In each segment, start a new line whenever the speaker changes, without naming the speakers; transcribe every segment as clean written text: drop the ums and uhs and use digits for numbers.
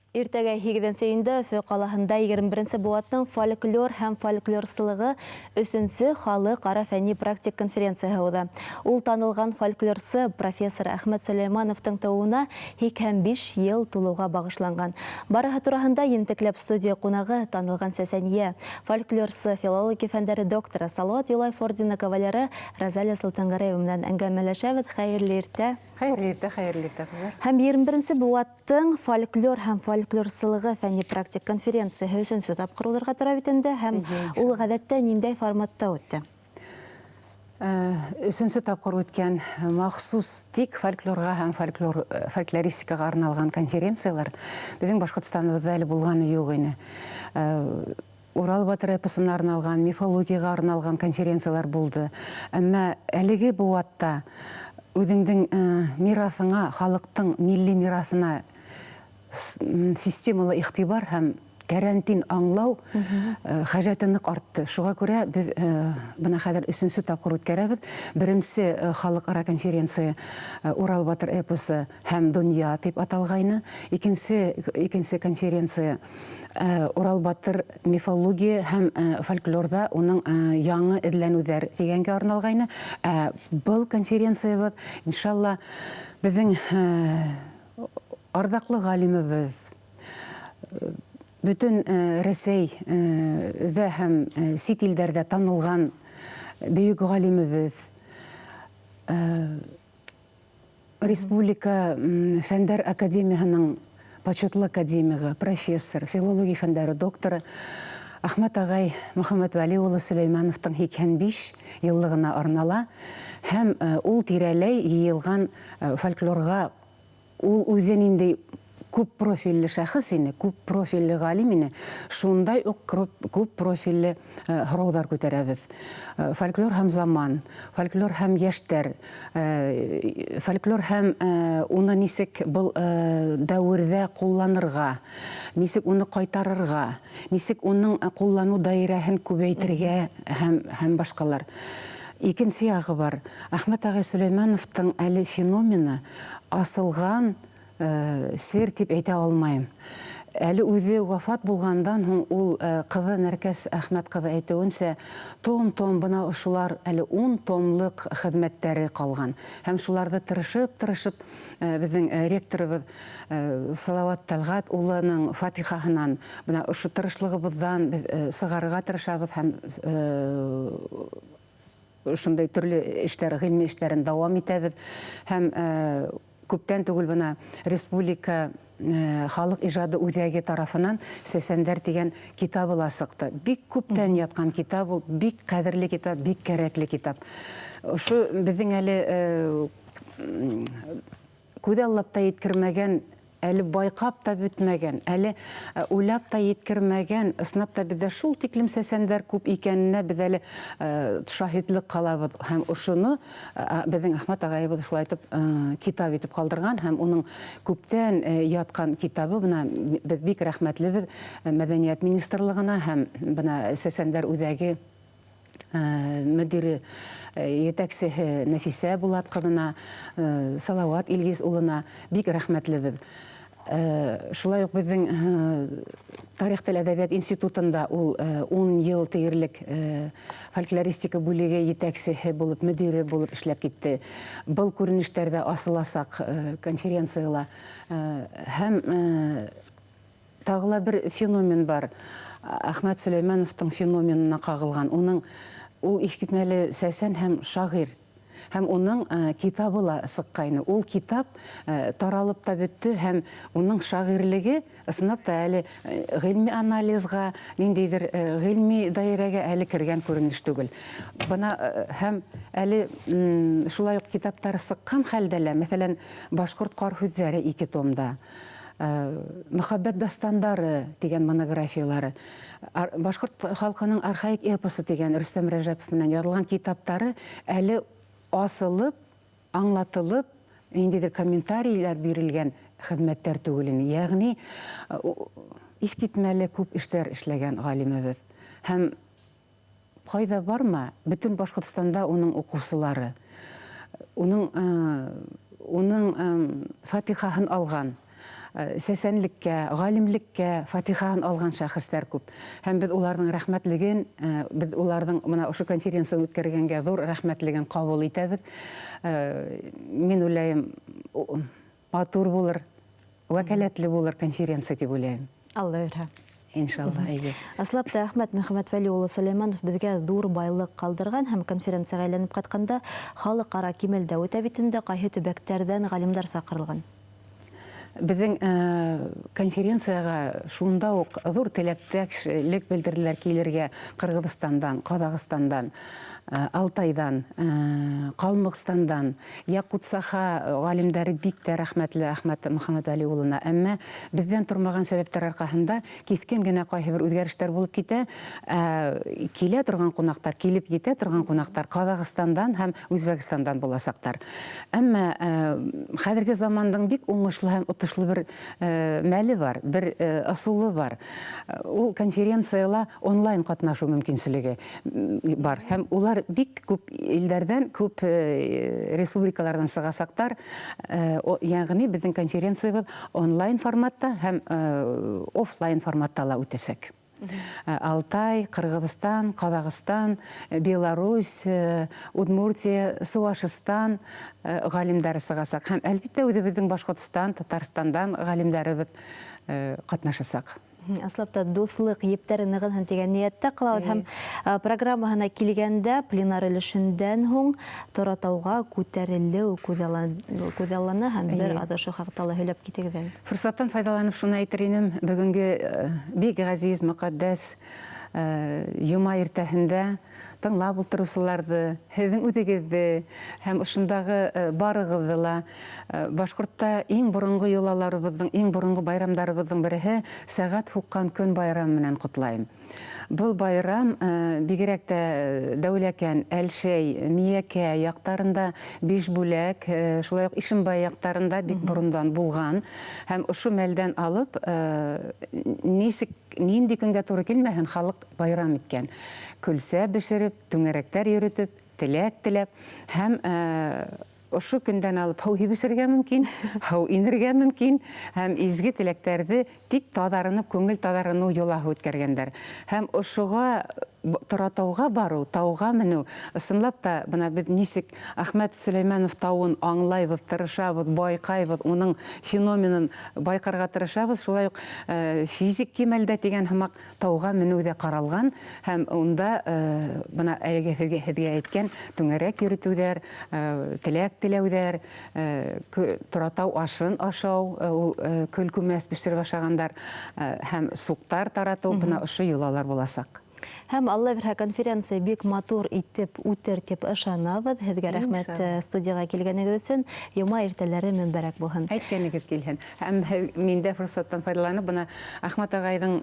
Иртәгә 8 июньдә Өфө ҡалаһында 21 быуаттың фольклор һәм фольклорсылығы өсөнсө халыҡ-ара фәнни практик конференцияһы уҙа. Ул танылған фольклорсы профессор Әхмәт Сөләймановтың тыуыуына 85 йыл тулыуға бағышланған. Барыһы тураһында ентекләп студия ҡунағы, танылған сәсәния, фольклорсы, филология фәндәре докторы, Салауат Юлаев ордены кавалеры Розалия Солтангәрәева менән әңгәмәләшәбеҙ. Хәйерле иртә!
Хәйерле иртә, хәйерле иртә, ҡыҙҙар.
Һәм 21 быуаттың фольклор һәм фольклорсылығы фәнни-практик конференцияһы өсөнсө тапҡыр уҙырға тора бит инде, һәм ул ғәҙәттә ниндәй форматта үтте?
Өсөнсө тапҡыр үткән махсус тик фольклорға һәм фольклор фольклористикаға арналған конференциялар беҙҙең Башҡортостаныбыҙҙа әле булғаны юҡ ине. Урал батыр эпосына арналған, мифологияға арналған конференциялар булды. Әммә әлеге быуатта үҙеңдең мираҫыңа, халыҡтың милли мираҫына системалы иғтибар һәм тәрәнтин аңлау хәжәте ныҡ артты. Шуға күрә беҙ бына хәҙер өсөнсө тапҡыр үткәрәбеҙ. Беренсе халыҡ-ара конференция Урал батыр эпосы һәм донъя тип аталғайны. Икенсе икенсе конференция Урал батыр мифология һәм фольклорҙа уның яңы эҙләнеүҙәр тигәнгә арналғайны. Ә был конференциябыҙ, иншалла, беҙҙең арҙаҡлы ғалимыбыҙ, бөтөн Рәсәйҙә һәм сит илдәрҙә танылған бөйөк ғалимебеҙ, Республика Фәндәр академияһының почетлы академигы, профессор, филология фәндәре докторы Әхмәт ағай Мөхәммәтвәли улы Сөләймәновтың 85 йыллығына арнала һәм ул тирәләй йыйылған фольклорға. Ул үҙе ниндәй күп профильле шәхес ине, күп профильле галим ине, шундай ук күп профильле һорауҙар күтәрәбеҙ. Фольклор һәм заман, фольклор һәм йәштәр, фольклор һәм уны нисек был дәүерҙә ҡулланырға, нисек уны ҡайтарырға, нисек уның ҡулланыу даирәһен күбәйтергә һәм һәм башҡалар. Икенсе яғы бар. Әхмәт ағай Сөләймәновтың әле феномены асылған сер дип әйтә алмайым. Әле үҙе вафат булғандан һуң ул ҡыҙы Нәркәс Әхмәт ҡыҙы әйтеүенсә, том-том бына ошолар әле ун томлыҡ хеҙмәттәре ҡалған. Һәм шуларҙы тырышып-тырышып беҙҙең ректорыбыҙ Салауат Тәлғәт улының фатихаһынан бына ошо тырышлығыбыҙҙан беҙ сығарырға тырышабыҙ һәм Шундай төрлө эштәр, ғилми эштәрен дауам итәбеҙ. Һәм күптән түгел бына республика халыҡ ижады үҙәге тарафынан Сәсәндәр тигән китабы ла сыҡты. Бик күптән ятҡан китап ул, бик ҡәҙерле китап, бик кәрәкле китап. Ошо беҙҙең әле Күҙаллап та еткермәгән, әле байҡап та бөтмәгән, әле уйлап та еткермәгән, ысынлап та беҙҙә шул тиклем сәсәндәр күп икәненә беҙ әле шаһитлык ҡалабыҙ. Һәм ошоно беҙҙең Әхмәт ағайыбыҙ шулай итеп китап итеп ҡалдырған һәм уның күптән ятҡан китабы бына беҙ бик рәхмәтлебеҙ Мәҙәниәт министрлығына һәм бына Сәсәндәр үҙәге мөдире, етәксеһе Нәфисә Булат ҡыҙына, Салауат Илгиз улына бик рәхмәтлебеҙ. Шулай уҡ беҙҙең тарих тел әҙәбиәт институтында ул 10 йыл тиерлек фольклористика бүлеге етәксеһе булып, мөдире булып эшләп китте. Был күренештәр ҙә асыласаҡ конференцияла. Һәм Тағы ла бер феномен бар. Әхмәт Сөләймәновтың феноменына ҡағылған. Уның ул иҫкитмәле сәсән һәм шағир. Һәм уның китабы ла сыҡҡайны. Ул китап таралып та бөттө һәм уның шағирлеге ысынлап та әле ғилми анализға, ниндәйҙер ғилми даирәгә әле кергән күренеш түгел. Бына һәм әле шулай уҡ китаптары сыҡҡан хәлдә лә, мәҫәлән, Башҡорт ҡар һүҙҙәре ике томда. Мөхәббәт дастандары дигән монографиялары, башҡорт халҡының архаик эпосы дигән Рөстәм Рәжәпов менән яҙылған китаптары әле асылып, аңлатылып, ниндәйҙер комментарийлар бирелгән хеҙмәттәр түгел ине. Йәғни иҫкитмәле күп эштәр эшләгән ғалимебеҙ. Һәм Кайда барма, бөтен Башкортстанда уның укучылары, уның уның фатихаһын алган. Сәсәнлеккә, ғалимлеккә фатихаһын алған шәхестәр күп. Һәм беҙ уларҙың рәхмәтлеген, беҙ уларҙың бына ошо конференцияны үткәргәнгә ҙур рәхмәтлеген ҡабул итәбеҙ. Мин уйлайым, матур булыр, вәкаләтле булыр конференция тип уйлайым.
Алла бирһә.
Иншалла, әйе.
Ысынлап та, Әхмәт Мөхәммәтвәли улы Сөләйманов беҙгә ҙур байлыҡ ҡалдырған һәм конференцияға әйләнеп ҡайтҡанда халыҡ-ара кимәлдә үтә бит инде, ҡайһы төбәктәрҙән ғалимдар саҡырылған?
Беҙҙең конференцияға шунда уҡ ҙур теләктәшлек белдерҙеләр килергә Ҡырғыҙстандан, Ҡаҙағстандан, Алтайҙан, Ҡалмыҡстандан, Яҡут-Саха ғалимдары бик тә рәхмәтле Әхмәт Мөхәммәтвәли улына. Әммә беҙҙән тормаған сәбәптәр арҡаһында киҫкен генә ҡайһы бер үҙгәрештәр булып китә. Килә торған ҡунаҡтар, килеп етә торған ҡунаҡтар Ҡаҙағстандан һәм Үзбәкстандан буласаҡтар. Әммә хәҙерге замандың бик уңышлы һәм отошлы бер мәле бар, бер ысулы бар. Ул конференцияла онлайн ҡатнашыу мөмкинселеге бар. Һәм улар бик күп илдәрҙән, күп республикаларҙан сығасаҡтар. Йәғни беҙҙең конференциябыҙ онлайн форматта һәм офлайн форматта ла үтәсәк. Алтай, Ҡырғыҙстан, Ҡаҙағстан, Беларусь, Удмуртия, Сыуашстан ғалимдары сығасаҡ. Һәм, әлбиттә, үҙебеҙҙең Башҡортостан, Татарстандан ғалимдарыбыҙ ҡатнашасаҡ.
Ысынлап та, дуҫлыҡ ептәре нығынһын тигән ниәттә ҡалабыҙ. Һәм программаһына килгәндә, пленар өлөшөндән һуң Торатауға күтәрелеү күҙаллана һәм бер аҙ ошо хаҡта ла һөйләп китегеҙ әле.
Форсаттан файҙаланып шуны әйтер инем, бөгөнгө бик ғәзиз, мөҡәддәс йома иртәһендә тыңлап ултырыусыларҙы, һеҙҙең үҙегеҙҙе һәм ошондағы барығыҙҙы ла башҡортта иң боронғо йолаларыбыҙҙың, иң боронғо байрамдарыбыҙҙың береһе сәғәт һуҡҡан көн байрамы менән ҡотлайым. Был байрам бигерәк тә Дәүләкән, Әлшәй, Миәкә яҡтарында, Бишбүләк, шулай уҡ Ишембай яҡтарында бик борондан булған. Һәм ошо мәлдән алып, нисек, нинди көнгә тура килмәһен, халыҡ байрам иткән. Көлсә бешереп, түңәрәктәр йөрөтөп, теләк теләп һәм ошо көндән алып һыу һибешергә мөмкин, һыу инергә мөмкин һәм изге теләктәрҙе тик таҙарынып, күңел таҙарыныу йолаһы үткәргәндәр. Һәм ошоға Торатауға барыу, тауға менеү, ысынлап та, бына беҙ нисек Әхмәт Сөләймәнов тауын аңлайбыҙ, тырышабыҙ, байҡайбыҙ, уның феноменын байҡарға тырышабыҙ, шулай уҡ физик кимәлдә тигән һымаҡ тауға менеү ҙә ҡаралған һәм унда бына әлеге һеҙгә, һеҙгә әйткән түңәрәк йөрөтөүҙәр, теләк теләүҙәр, Торатау ашын ашау, ул көл күмәс бешереп ашағандар һәм суҡтар таратыу, бына ошо йолалар буласаҡ.
Һәм Алла бирһә, конференция бик матур итеп үтер тип ышанабыҙ. Һеҙгә рәхмәт студияға килгәнегеҙ өсөн. Йома иртәләре мөбәрәк булһын.
Әйткәнегеҙ килһен. Һәм мин дә форсаттан файҙаланып, бына Әхмәт ағайҙың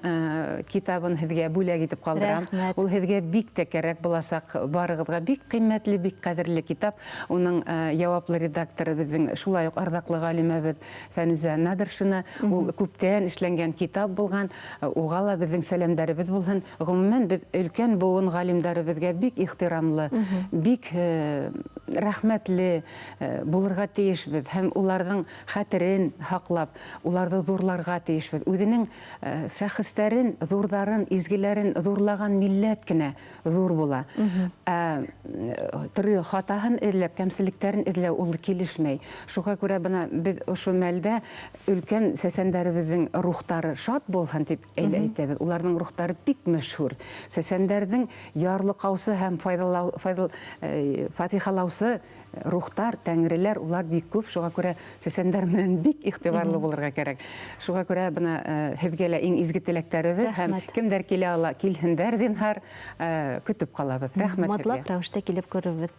китабын һеҙгә бүләк итеп ҡалдырам.
Рәхмәт.
Ул һеҙгә бик тә кәрәк буласаҡ, барығыҙға бик ҡиммәтле, бик ҡәҙерле китап. Уның яуаплы редакторы беҙҙең шулай уҡ арҙаҡлы ғалимәбеҙ Фәнүзә Надршина. Ул күптән эшләнгән китап булған. Уға ла беҙҙең сәләмдәребеҙ булһын. Ғөмүмән, беҙ өлкән быуын ғалимдарыбыҙға бик ихтирамлы, бик рәхмәтле булырға тейешбеҙ һәм уларҙың хәтерен һаҡлап, уларҙы ҙурларға тейешбеҙ. Үҙенең шәхестәрен, ҙурҙарын, изгеләрен ҙурлаған милләт кенә ҙур була. Ә төрлө хатаһын эҙләп, кәмселектәрен эҙләү ул килешмәй. Шуға күрә бына беҙ ошо мәлдә өлкән сәсәндәребеҙҙең рухтары шат булһын тип әйтәбеҙ. Уларҙың рухтары бик мәшһүр. Сәсәндәрҙең ярлыҡаусы һәм фатихалаусы рухтар, тәңреләр, улар бик күп. Шуға күрә сәсәндәр менән бик иғтибарлы булырға кәрәк. Шуға күрә бына һеҙгә лә иң изге теләктәребеҙ һәм кемдәр килә ала, килһендәр, зинһар, көтөп ҡалабыҙ. Рәхмәт.
Мотлаҡ рәүештә килеп күрербеҙ.